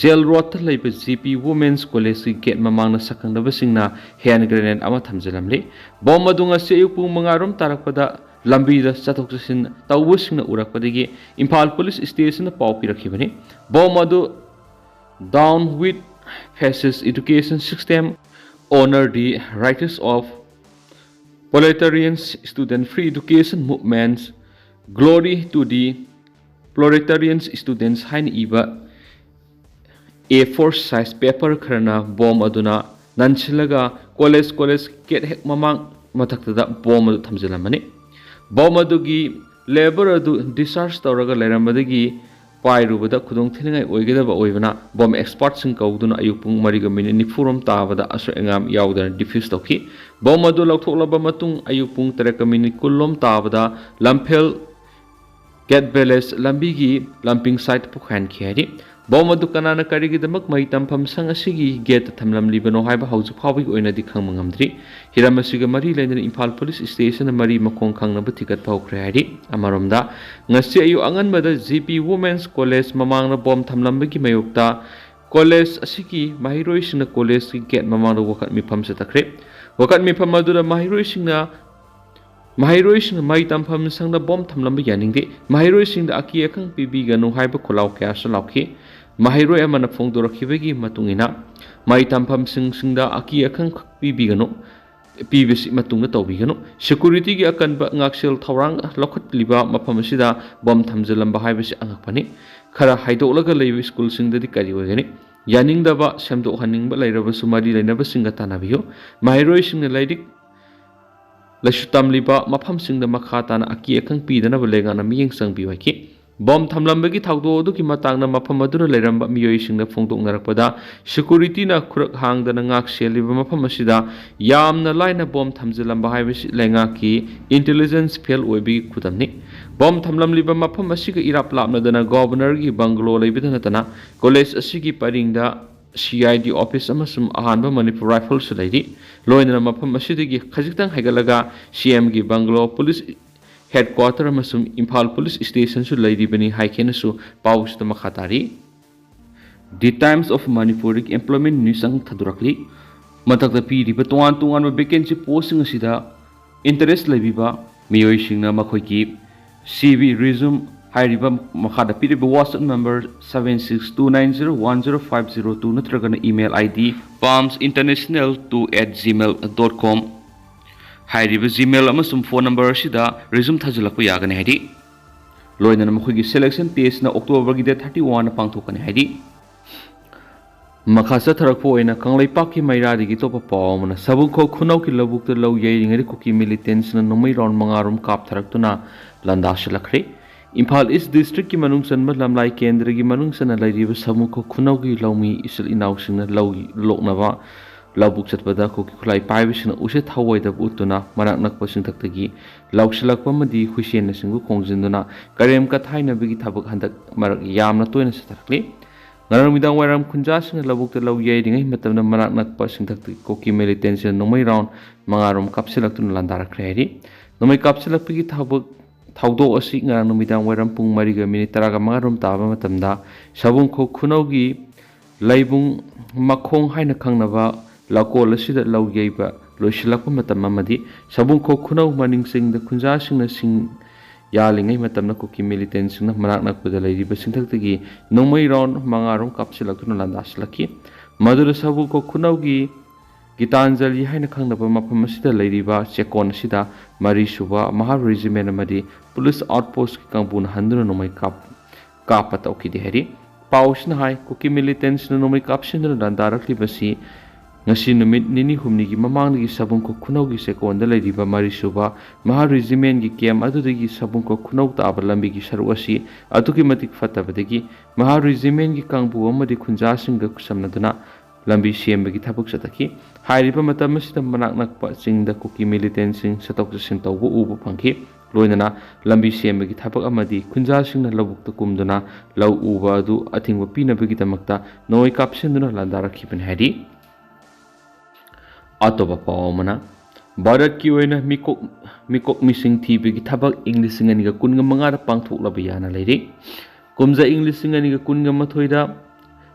ꯖꯦꯜ ꯔꯣꯗꯇ ꯂꯩꯕ ꯖꯤ ꯄꯤ Women's Collegeꯀꯤ ꯒꯦꯠ ꯃꯃꯥꯡꯗ ꯁꯛꯈꯪꯗꯕꯁꯤꯡꯅ hand grenade ꯑꯃ ꯊꯝꯖꯤꯜꯂꯝꯂꯤ꯫ ꯕꯣꯝ ꯑꯗꯨ ꯉꯁꯤ ꯑꯌꯨꯛ ꯄꯨꯡ ꯃꯉꯥ ꯔꯣꯝ ꯇꯥꯔꯛꯄꯗ ꯂꯝꯕꯤꯗ ꯆꯠꯊꯣꯛ ꯆꯠꯁꯤꯟ ꯇꯧꯕꯁꯤꯡꯅ ꯎꯔꯛꯄꯗꯒꯤ ꯏꯝꯐꯥꯜ ꯄꯨꯂꯤꯁ ꯁ꯭ꯇꯦꯁꯟꯅ ꯄꯥꯎ ꯄꯤꯔꯛꯈꯤꯕꯅꯤ꯫ ꯕꯣꯝ ꯑꯗꯨ Down with Fascist Education System, Honor the Writers of Proletarians, Student Free Education Movements, Glory to the Proletarians Students ꯍꯥꯏꯅ ꯏꯕ ꯑꯦ ꯐꯣꯔ size paper ꯈꯔꯅ ꯕꯣꯝ ꯑꯗꯨꯅ ꯅꯟꯁꯤꯜꯂꯒ ꯀꯣꯂꯦꯖ ꯀꯣꯂꯦꯖ ꯒꯦꯠ ꯍꯦꯛ ꯃꯃꯥꯡ ꯃꯊꯛꯇꯨꯗ ꯕꯣꯝ ꯑꯗꯨ ꯊꯝꯖꯤꯜꯂꯝꯕꯅꯤ꯫ ꯕꯣꯝ ꯑꯗꯨꯒꯤ lever ꯑꯗꯨ discharge ꯇꯧꯔꯒ ꯂꯩꯔꯝꯕꯗꯒꯤ ꯄꯥꯏꯔꯨꯕꯗ ꯈꯨꯗꯣꯡ ꯊꯤꯅꯤꯡꯉꯥꯏ ꯑꯣꯏꯒꯗꯕ ꯑꯣꯏꯕꯅ ꯕꯣꯝ expertꯁꯤꯡ ꯀꯧꯗꯨꯅ ꯑꯌꯨꯛ ꯄꯨꯡ ꯃꯔꯤꯒ ꯃꯤꯅꯤꯠ ꯅꯤꯐꯨ ꯔꯣꯝ ꯇꯥꯕꯗ ꯑꯁꯣꯏ ꯑꯉꯥꯝ ꯌꯥꯎꯗꯅ defuse ꯇꯧꯈꯤ꯫ ꯕꯣꯝ ꯑꯗꯨ ꯂꯧꯊꯣꯛꯂꯕ ꯃꯇꯨꯡ ꯑꯌꯨꯛ ꯄꯨꯡ ꯇꯔꯦꯠꯀ ꯃꯤꯅꯤꯠ ꯀꯨꯟ ꯂꯣꯝ ꯇꯥꯕꯗ ꯂꯝꯐꯦꯜ ꯒꯦꯠ ꯚꯤꯂꯦꯖ ꯂꯝꯕꯤꯒꯤ ꯂꯝꯄꯤꯡ ꯁꯥꯏꯠ ꯄꯣꯛꯍꯟꯈꯤ ꯍꯥꯏꯔꯤ꯫ ꯕꯣꯝ ꯑꯗꯨ ꯀꯅꯥꯅ ꯀꯔꯤꯒꯤꯗꯃꯛ ꯃꯍꯩ ꯇꯝꯐꯝ ꯁꯪ ꯑꯁꯤꯒꯤ ꯒꯦꯠꯇ ꯊꯝꯂꯝꯂꯤꯕꯅꯣ ꯍꯥꯏꯕ ꯍꯧꯖꯤꯛ ꯐꯥꯎꯕꯒꯤ ꯑꯣꯏꯅꯗꯤ ꯈꯪꯕ ꯉꯝꯗ꯭ꯔꯤ꯫ ꯍꯤꯔꯝ ꯑꯁꯤꯒ ꯃꯔꯤ ꯂꯩꯅꯅ ꯏꯝꯐꯥꯜ ꯄꯨꯂꯤꯁ ꯁ꯭ꯇꯦꯁꯟꯅ ꯃꯔꯤ ꯃꯈꯣꯡ ꯈꯪꯅꯕ ꯊꯤꯒꯠꯄ ꯍꯧꯈ꯭ꯔꯦ ꯍꯥꯏꯔꯤ꯫ ꯑꯃꯔꯣꯝꯗ, ꯉꯁꯤ ꯑꯌꯨꯛ ꯑꯉꯟꯕꯗ ꯖꯤ ꯄꯤ ꯋꯨꯃꯦꯟꯁ ꯀꯣꯂꯦꯖ ꯃꯃꯥꯡꯗ ꯕꯣꯝ ꯊꯝꯂꯝꯕꯒꯤ ꯃꯥꯌꯣꯛꯇ ꯀꯣꯂꯦꯖ ꯑꯁꯤꯒꯤ ꯃꯍꯩꯔꯣꯏꯁꯤꯡꯅ ꯀꯣꯂꯦꯖꯀꯤ ꯒꯦꯠ ꯃꯃꯥꯡꯗ ꯋꯥꯀꯠ ꯃꯤꯐꯝ ꯆꯠꯊꯈ꯭ꯔꯦ꯫ ꯋꯥꯀꯠ ꯃꯤꯐꯝ ꯑꯗꯨꯗ ꯃꯍꯩꯔꯣꯏꯁꯤꯡꯅ ꯃꯍꯩꯔꯣꯏꯁꯤꯡꯅ ꯃꯍꯩ ꯇꯝꯐꯝ ꯁꯪꯗ ꯕꯣꯝ ꯊꯝꯂꯝꯕ ꯌꯥꯅꯤꯡꯗꯦ꯫ ꯃꯍꯩꯔꯣꯏꯁꯤꯡꯗ ꯑꯀꯤ ꯑꯈꯪ ꯄꯤꯕꯤꯒꯅꯨ ꯍꯥꯏꯕ ꯈꯣꯜꯂꯥꯎ ꯀꯌꯥꯁꯨ ꯂꯥꯎꯈꯤ꯫ ꯃꯍꯩꯔꯣꯏ ꯑꯃꯅ ꯐꯣꯡꯗꯣꯔꯛꯈꯤꯕꯒꯤ ꯃꯇꯨꯡ ꯏꯟꯅ, ꯃꯍꯩ ꯇꯝꯐꯝꯁꯤꯡꯁꯤꯡꯗ ꯑꯀꯤ ꯑꯈꯪ ꯄꯤꯕꯤꯒꯅꯨ, ꯄꯤꯕꯁꯤ ꯃꯇꯨꯡꯗ ꯇꯧꯕꯤꯒꯅꯨ꯫ ꯁꯦꯀꯨꯔꯤꯇꯤꯒꯤ ꯑꯀꯟꯕ ꯉꯥꯛꯁꯦꯜ ꯊꯧꯔꯥꯡ ꯂꯧꯈꯠꯂꯤꯕ ꯃꯐꯝ ꯑꯁꯤꯗ ꯕꯣꯝ ꯊꯝꯖꯤꯜꯂꯝꯕ ꯍꯥꯏꯕꯁꯤ ꯑꯉꯛꯄꯅꯤ꯫ ꯈꯔ ꯍꯥꯏꯗꯣꯛꯂꯒ ꯂꯩꯕ ꯁ꯭ꯀꯨꯜꯁꯤꯡꯗꯗꯤ ꯀꯔꯤ ꯑꯣꯏꯒꯅꯤ? ꯌꯥꯅꯤꯡꯗꯕ, ꯁꯦꯝꯗꯣꯛꯍꯟꯅꯤꯡꯕ ꯂꯩꯔꯕꯁꯨ ꯃꯔꯤ ꯂꯩꯅꯕꯁꯤꯡꯒ ꯇꯥꯟꯅꯕꯤꯌꯨ꯫ ꯃꯍꯩꯔꯣꯏꯁꯤꯡꯅ ꯂꯥꯏꯔꯤꯛ ꯂꯥꯏꯁꯨ ꯇꯝꯂꯤꯕ ꯃꯐꯝꯁꯤꯡꯗ ꯃꯈꯥ ꯇꯥꯅ ꯑꯀꯤ ꯑꯈꯪ ꯄꯤꯗꯅꯕ ꯂꯩꯉꯥꯛꯅ ꯃꯤꯠꯌꯦꯡ ꯆꯪꯕꯤꯌꯨ ꯍꯥꯏꯈꯤ꯫ ꯕꯣꯝ ꯊꯝꯂꯝꯕꯒꯤ ꯊꯧꯗꯣꯛ ꯑꯗꯨꯒꯤ ꯃꯇꯥꯡꯗ ꯃꯐꯝ ꯑꯗꯨꯗ ꯂꯩꯔꯝꯕ ꯃꯤꯑꯣꯏꯁꯤꯡꯅ ꯐꯣꯡꯗꯣꯛꯅꯔꯛꯄꯗ, ꯁꯦꯀꯨꯔꯤꯇꯤꯅ ꯈꯨꯔꯛ ꯍꯥꯡꯗꯅ ꯉꯥꯛ ꯁꯦꯜꯂꯤꯕ ꯃꯐꯝ ꯑꯁꯤꯗ ꯌꯥꯝꯅ ꯂꯥꯏꯅ ꯕꯣꯝ ꯊꯝꯖꯤꯜꯂꯝꯕ ꯍꯥꯏꯕꯁꯤ ꯂꯩꯉꯥꯛꯀꯤ ꯏꯟꯇꯦꯂꯤꯖꯦꯟꯁ ꯐꯦꯜ ꯑꯣꯏꯕꯒꯤ ꯈꯨꯗꯝꯅꯤ꯫ ꯕꯣꯝ ꯊꯝꯂꯝꯂꯤꯕ ꯃꯐꯝ ꯑꯁꯤꯒ ꯏꯔꯥꯞ ꯂꯥꯞꯅꯗꯅ ꯒꯣꯚꯔꯅꯔꯒꯤ ꯕꯪꯒꯂꯣ ꯂꯩꯕꯗ ꯅꯠꯇꯅ, ꯀꯣꯂꯦꯖ ꯑꯁꯤꯒꯤ ꯄꯔꯤꯡꯗ ꯁꯤ ꯑꯥꯏ ꯗꯤ ꯑꯣꯐꯤꯁ ꯑꯃꯁꯨꯡ ꯑꯍꯥꯟꯕ ꯃꯅꯤꯄꯨꯔ ꯔꯥꯏꯐꯜꯁꯨ ꯂꯩꯔꯤ꯫ ꯂꯣꯏꯅꯅ ꯃꯐꯝ ꯑꯁꯤꯗꯒꯤ ꯈꯖꯤꯛꯇꯪ ꯍꯥꯏꯒꯠꯂꯒ ꯁꯤ ꯑꯦꯝꯒꯤ ꯕꯪꯒꯂꯣ, ꯄꯨꯂꯤꯁ ꯍꯦꯗꯀ꯭ꯋꯥꯇꯔ ꯑꯃꯁꯨꯡ ꯏꯝꯐꯥꯜ ꯄꯨꯂꯤꯁ ꯁ꯭ꯇꯦꯁꯟꯁꯨ ꯂꯩꯔꯤꯕꯅꯤ ꯍꯥꯏꯈꯤꯅꯁꯨ ꯄꯥꯎꯁꯤꯗ ꯃꯈꯥ ꯇꯥꯔꯤ꯫ The Times of Manipurꯗꯒꯤ employment news ꯑꯃ ꯊꯥꯗꯣꯔꯛꯂꯤ꯫ ꯃꯊꯛꯇ ꯄꯤꯔꯤꯕ ꯇꯣꯉꯥꯟ ꯇꯣꯉꯥꯟꯕ vacancy postꯁꯤꯡ ꯑꯁꯤꯗ interest ꯂꯩꯕꯤꯕ ꯃꯤꯑꯣꯏꯁꯤꯡꯅ ꯃꯈꯣꯏꯒꯤ C V resume ꯍꯥꯏꯔꯤꯕ ꯃꯈꯥꯗ ꯄꯤꯔꯤꯕ WhatsApp number seven six two nine zero one zero five zero two ꯅꯠꯇ꯭ꯔꯒꯅ email I D palms international two at gmail dot com ꯍꯥꯏꯔꯤꯕ Gmail ꯑꯃꯁꯨꯡ phone number ꯑꯁꯤꯗ resume ꯊꯥꯖꯤꯜꯂꯛꯄ ꯌꯥꯒꯅꯤ ꯍꯥꯏꯔꯤ꯫ ꯂꯣꯏꯅꯅ ꯃꯈꯣꯏꯒꯤ selection testꯅ Octoberꯒꯤ date thirty one ꯄꯥꯡꯊꯣꯛꯀꯅꯤ ꯍꯥꯏꯔꯤ꯫ ꯃꯈꯥ ꯆꯠꯊꯔꯛꯄ ꯑꯣꯏꯅ ꯀꯪꯂꯩꯄꯥꯛꯀꯤ ꯃꯩꯔꯥꯗꯒꯤ ꯑꯇꯣꯞꯄ ꯄꯥꯎ ꯑꯃꯅ, ꯁꯥꯃꯨꯈꯣꯛ ꯈꯨꯅꯧꯒꯤ ꯂꯧꯕꯨꯛꯇ ꯂꯧ ꯌꯩꯔꯤꯉꯩꯗ ꯀꯨꯀꯤ militantꯁꯤꯡꯅ ꯅꯣꯡꯃꯩ round ꯃꯉꯥ ꯔꯣꯝ ꯀꯥꯞꯊꯔꯛꯇꯨꯅ ꯂꯥꯟꯗꯥꯁꯤꯜꯂꯛꯈ꯭ꯔꯦ꯫ ꯏꯝꯐꯥꯜ East districtꯀꯤ ꯃꯅꯨꯡ ꯆꯟꯕ ꯂꯝꯂꯥꯏ ꯀꯦꯟꯗ꯭ꯔꯒꯤ ꯃꯅꯨꯡ ꯆꯟꯅ ꯂꯩꯔꯤꯕ ꯁꯥꯃꯨꯈꯣꯛ ꯈꯨꯅꯧꯒꯤ ꯂꯧꯃꯤ ꯏꯆꯤꯜ ꯏꯅꯥꯎꯁꯤꯡꯅ ꯂꯧ ꯂꯣꯛꯅꯕ ꯂꯧꯕꯨꯛ ꯆꯠꯄꯗ ꯀꯨꯀꯤ ꯈꯨꯠꯂꯥꯏ ꯄꯥꯏꯕꯁꯤꯡꯅ ꯎꯁꯤꯠ ꯊꯑꯣꯏꯗꯕ ꯎꯠꯇꯨꯅ ꯃꯅꯥꯛ ꯅꯛꯄ ꯆꯤꯡꯊꯛꯇꯒꯤ ꯂꯧꯁꯤꯜꯂꯛꯄ ꯑꯃꯗꯤ ꯍꯨꯏꯁꯦꯟꯅꯁꯤꯡꯕꯨ ꯈꯣꯡꯖꯤꯟꯗꯨꯅ ꯀꯔꯦꯝ ꯀꯊꯥꯏꯅꯕꯒꯤ ꯊꯕꯛ ꯍꯟꯗꯛ ꯃꯔꯛ ꯌꯥꯝꯅ ꯇꯣꯏꯅ ꯆꯠꯊꯔꯛꯂꯤ꯫ ꯉꯔꯥꯡ ꯅꯨꯃꯤꯗꯥꯡ ꯋꯥꯏꯔꯝ ꯈꯨꯟꯖꯥꯁꯤꯡꯅ ꯂꯧꯕꯨꯛꯇ ꯂꯧ ꯌꯩꯔꯤꯉꯩ ꯃꯇꯝꯗ ꯃꯅꯥꯛ ꯅꯛꯄ ꯁꯤꯡꯊꯛꯇꯒꯤ ꯀꯨꯀꯤ ꯃꯤꯂꯤꯇꯦꯟꯁꯤꯅ ꯅꯣꯡꯃꯩ ꯔꯥꯎꯟ ꯃꯉꯥꯔꯣꯝ ꯀꯥꯞꯁꯤꯜꯂꯛꯇꯨꯅ ꯂꯥꯟꯗꯥꯔꯛꯈ꯭ꯔꯦ ꯍꯥꯏꯔꯤ꯫ ꯅꯣꯡꯃꯩ ꯀꯥꯞꯁꯤꯜꯂꯛꯄꯒꯤ ꯊꯕꯛ ꯊꯧꯗꯣꯛ ꯑꯁꯤ ꯉꯔꯥꯡ ꯅꯨꯃꯤꯗꯥꯡ ꯋꯥꯏꯔꯝ ꯄꯨꯡ ꯃꯔꯤꯒ ꯃꯤꯅꯤꯠ ꯇꯔꯥꯒ ꯃꯉꯥꯔꯣꯝ ꯇꯥꯕ ꯃꯇꯝꯗ ꯁꯕꯨꯡꯈꯣꯛ ꯈꯨꯅꯧꯒꯤ ꯂꯩꯕꯨꯡ ꯃꯈꯣꯡ ꯍꯥꯏꯅ ꯈꯪꯅꯕ ꯂꯀꯣꯜ ꯑꯁꯤꯗ ꯂꯧ ꯌꯩꯕ ꯂꯣꯏꯁꯤꯜꯂꯛꯄ ꯃꯇꯝ ꯑꯃꯗꯤ ꯁꯕꯨꯡꯈꯣꯛ ꯈꯨꯅꯧ ꯃꯅꯤꯡ ꯆꯤꯡꯗ ꯈꯨꯟꯖꯥꯁꯤꯡꯅ ꯁꯤꯡ ꯌꯥꯜꯂꯤꯉꯩ ꯃꯇꯝꯗ ꯀꯨꯀꯤ ꯃꯤꯂꯤꯇꯦꯟꯁꯤꯡꯅ ꯃꯅꯥꯛ ꯅꯛꯄꯗ ꯂꯩꯔꯤꯕ ꯁꯤꯡꯊꯛꯇꯒꯤ ꯅꯣꯡꯃꯩ ꯔꯥꯎꯟ ꯃꯉꯥꯔꯣꯝ ꯀꯥꯞꯁꯤꯜꯂꯛꯇꯨꯅ ꯂꯥꯟꯗꯥꯁꯤꯜꯂꯛꯈꯤ꯫ ꯃꯗꯨꯗ ꯁꯕꯨꯡꯈꯣꯛ ꯈꯨꯅꯧꯒꯤ ꯒꯤꯇꯥꯟꯖꯂꯤ ꯍꯥꯏꯅ ꯈꯪꯅꯕ ꯃꯐꯝ ꯑꯁꯤꯗ ꯂꯩꯔꯤꯕ ꯆꯦꯛꯀꯣꯟ ꯑꯁꯤꯗ ꯃꯔꯤꯁꯨꯕ ꯃꯍꯥ ꯔꯦꯖꯤꯃꯦꯟ ꯑꯃꯗꯤ ꯄꯨꯂꯤꯁ ꯑꯥꯎꯠꯄꯣꯁꯀꯤ ꯀꯥꯡꯕꯨꯅ ꯍꯟꯗꯨꯅ ꯅꯣꯡꯃꯩ ꯀꯥꯞ-, ꯀꯥꯞꯄ ꯇꯧꯈꯤꯗꯦ ꯍꯥꯏꯔꯤ꯫ ꯄꯥꯎ ꯑꯁꯤꯅ ꯍꯥꯏ, ꯀꯨꯀꯤ ꯃꯤꯂꯤꯇꯦꯟꯁꯤꯅ ꯅꯣꯡꯃꯩ ꯀꯥꯞꯁꯤꯟꯗꯨꯅ ꯂꯥꯟꯗꯥꯔꯛꯂꯤꯕꯁꯤ ꯉꯁꯤ ꯅꯨꯃꯤꯠ ꯅꯤꯅꯤ ꯍꯨꯝꯅꯤꯒꯤ ꯃꯃꯥꯡꯗꯒꯤ ꯁꯕꯨꯡꯈꯣꯛ ꯈꯨꯅꯧꯒꯤ ꯆꯦꯛꯀꯣꯟꯗ ꯂꯩꯔꯤꯕ ꯃꯔꯤꯁꯨꯕ ꯃꯍꯥ ꯔꯦꯖꯤꯃꯦꯟꯒꯤ ꯀꯦꯝ ꯑꯗꯨꯗꯒꯤ ꯁꯕꯨꯡꯈꯣꯛ ꯈꯨꯅꯧ ꯇꯥꯕ ꯂꯝꯕꯤꯒꯤ ꯁꯔꯨꯛ ꯑꯁꯤ ꯑꯗꯨꯛꯀꯤ ꯃꯇꯤꯛ ꯐꯠꯇꯕꯗꯒꯤ ꯃꯍꯥ ꯔꯦꯖꯤꯃꯦꯟꯒꯤ ꯀꯥꯡꯕꯨ ꯑꯃꯗꯤ ꯈꯨꯟꯖꯥꯁꯤꯡꯒ ꯈꯨꯠꯁꯝꯅꯗꯨꯅ ꯂꯝꯕꯤ ꯁꯦꯝꯕꯒꯤ ꯊꯕꯛ ꯆꯠꯊꯈꯤ꯫ ꯍꯥꯏꯔꯤꯕ ꯃꯇꯝ ꯑꯁꯤꯗ ꯃꯅꯥꯛ ꯅꯛꯄ ꯆꯤꯡꯗ ꯀꯨꯀꯤ ꯃꯤꯂꯤꯇꯦꯟꯁꯤꯡ ꯆꯠꯊꯣꯛ ꯆꯠꯁꯤꯟ ꯇꯧꯕ ꯎꯕ ꯐꯪꯈꯤ꯫ ꯂꯣꯏꯅꯅ ꯂꯝꯕꯤ ꯁꯦꯝꯕꯒꯤ ꯊꯕꯛ ꯑꯃꯗꯤ ꯈꯨꯟꯖꯥꯁꯤꯡꯅ ꯂꯧꯕꯨꯛꯇ ꯀꯨꯝꯗꯨꯅ ꯂꯧ ꯎꯕ ꯑꯗꯨ ꯑꯊꯤꯡꯕ ꯄꯤꯅꯕꯒꯤꯗꯃꯛꯇ ꯅꯣꯡꯃꯩ ꯀꯥꯞꯁꯤꯟꯗꯨꯅ ꯂꯥꯟꯗꯥꯔꯛꯈꯤꯕꯅꯤ ꯍꯥꯏꯔꯤ꯫ ꯑꯇꯣꯞꯄ ꯄꯥꯎ ꯑꯃꯅ, ꯚꯥꯔꯠꯀꯤ ꯑꯣꯏꯅ ꯃꯤꯀꯣꯛ, ꯃꯤꯀꯣꯛ ꯃꯤꯁꯤꯡ ꯊꯤꯕꯒꯤ ꯊꯕꯛ ꯏꯪ ꯂꯤꯁꯤꯡ ꯑꯅꯤꯒ ꯀꯨꯟꯒ ꯃꯉꯥꯗ ꯄꯥꯡꯊꯣꯛꯂꯕ ꯌꯥꯅ ꯂꯩꯔꯤ꯫ ꯀꯨꯝꯖꯥ ꯏꯪ ꯂꯤꯁꯤꯡ ꯑꯅꯤꯒ ꯀꯨꯟꯒ ꯃꯥꯊꯣꯏꯗ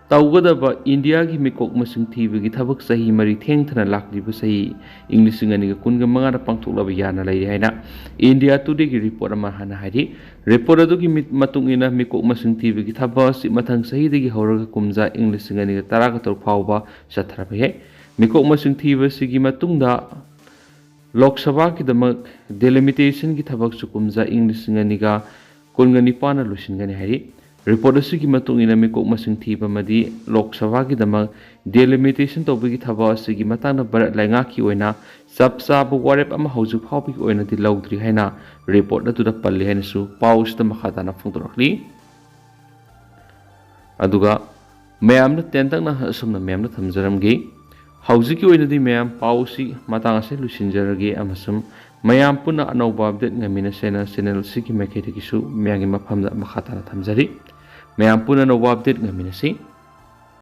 ꯇꯧꯒꯗꯕ ꯏꯟꯗꯤꯌꯥꯒꯤ ꯃꯤꯀꯣꯛ ꯃꯁꯤꯡ ꯊꯤꯕꯒꯤ ꯊꯕꯛ ꯆꯍꯤ ꯃꯔꯤ ꯊꯦꯡꯊꯅ ꯂꯥꯛꯂꯤꯕ ꯆꯍꯤ ꯏꯪ ꯂꯤꯁꯤꯡ ꯑꯅꯤꯒ ꯀꯨꯟꯒ ꯃꯉꯥꯗ ꯄꯥꯡꯊꯣꯛꯂꯕ ꯌꯥꯅ ꯂꯩꯔꯤ ꯍꯥꯏꯅ ꯏꯟꯗꯤꯌꯥ ꯇꯨꯗꯦꯒꯤ ꯔꯤꯄꯣꯔꯠ ꯑꯃ ꯍꯥꯟꯅ ꯍꯥꯏꯔꯤ꯫ ꯔꯤꯄꯣꯔꯠ ꯑꯗꯨꯒꯤ ꯃꯤꯠ-, ꯃꯇꯨꯡ ꯏꯟꯅ ꯃꯤꯀꯣꯛ ꯃꯁꯤꯡ ꯊꯤꯕꯒꯤ ꯊꯕꯛ ꯑꯁꯤ ꯃꯊꯪ ꯆꯍꯤꯗꯒꯤ ꯍꯧꯔꯒ ꯀꯨꯝꯖꯥ ꯏꯪ ꯂꯤꯁꯤꯡ ꯑꯅꯤꯒ ꯇꯔꯥꯒ ꯇꯔꯨꯛ ꯐꯥꯎꯕ ꯆꯠꯊꯔꯛꯄ ꯌꯥꯏ꯫ ꯃꯤꯀꯣꯛ ꯃꯁꯤꯡ ꯊꯤꯕꯁꯤꯒꯤ ꯃꯇꯨꯡꯗ ꯂꯣꯛ ꯁꯚꯥꯒꯤꯗꯃꯛ ꯗꯦꯂꯤꯃꯤꯇꯦꯁꯟꯒꯤ ꯊꯕꯛꯁꯨ ꯀꯨꯝꯖꯥ ꯏꯪ ꯂꯤꯁꯤꯡ ꯑꯅꯤꯒ ꯀꯨꯟꯒ ꯅꯤꯄꯥꯟꯅ ꯂꯣꯏꯁꯤꯟꯒꯅꯤ ꯍꯥꯏꯔꯤ꯫ ꯔꯤꯄꯣꯔꯠ ꯑꯁꯤꯒꯤ ꯃꯇꯨꯡ ꯏꯟꯅ ꯃꯤꯀꯣꯛ ꯃꯁꯤꯡ ꯊꯤꯕ ꯑꯃꯗꯤ ꯂꯣꯛ ꯁꯚꯥꯒꯤꯗꯃꯛ ꯗꯦꯂꯤꯃꯤꯇꯦꯁꯟ ꯇꯧꯕꯒꯤ ꯊꯕꯛ ꯑꯁꯤꯒꯤ ꯃꯇꯥꯡꯗ ꯚꯥꯔꯠ ꯂꯩꯉꯥꯛꯀꯤ ꯑꯣꯏꯅ ꯆꯞ ꯆꯥꯕ ꯋꯥꯔꯦꯞ ꯑꯃ ꯍꯧꯖꯤꯛ ꯐꯥꯎꯕꯒꯤ ꯑꯣꯏꯅꯗꯤ ꯂꯧꯗ꯭ꯔꯤ ꯍꯥꯏꯅ ꯔꯤꯄꯣꯔꯠ ꯑꯗꯨꯗ ꯄꯜꯂꯤ ꯍꯥꯏꯅꯁꯨ ꯄꯥꯎ ꯑꯁꯤꯗ ꯃꯈꯥ ꯇꯥꯅ ꯐꯣꯡꯗꯣꯔꯛꯂꯤ꯫ ꯑꯗꯨꯒ ꯃꯌꯥꯝꯅ ꯇꯦꯟꯇꯛꯅ ꯑꯁꯨꯝꯅ ꯃꯌꯥꯝꯗ ꯊꯝꯖꯔꯝꯒꯦ꯫ ꯍꯧꯖꯤꯛꯀꯤ ꯑꯣꯏꯅꯗꯤ ꯃꯌꯥꯝ ꯄꯥꯎ ꯑꯁꯤ ꯃꯇꯥꯡ ꯑꯁꯤꯗ ꯂꯣꯏꯁꯤꯟꯖꯔꯒꯦ, ꯑꯃꯁꯨꯡ ꯃꯌꯥꯝ ꯄꯨꯟꯅ ꯑꯅꯧꯕ update ꯉꯥꯏꯃꯤꯟꯅꯁꯦꯅ channel ꯑꯁꯤꯒꯤ ꯃꯥꯏꯀꯩꯗꯒꯤꯁꯨ ꯃꯌꯥꯝꯒꯤ ꯃꯐꯝꯗ ꯃꯈꯥ ꯇꯥꯅ ꯊꯝꯖꯔꯤ꯫ ꯃꯌꯥꯝ ꯄꯨꯟꯅ ꯑꯅꯧꯕ update ꯉꯥꯏꯃꯤꯟꯅꯁꯤ꯫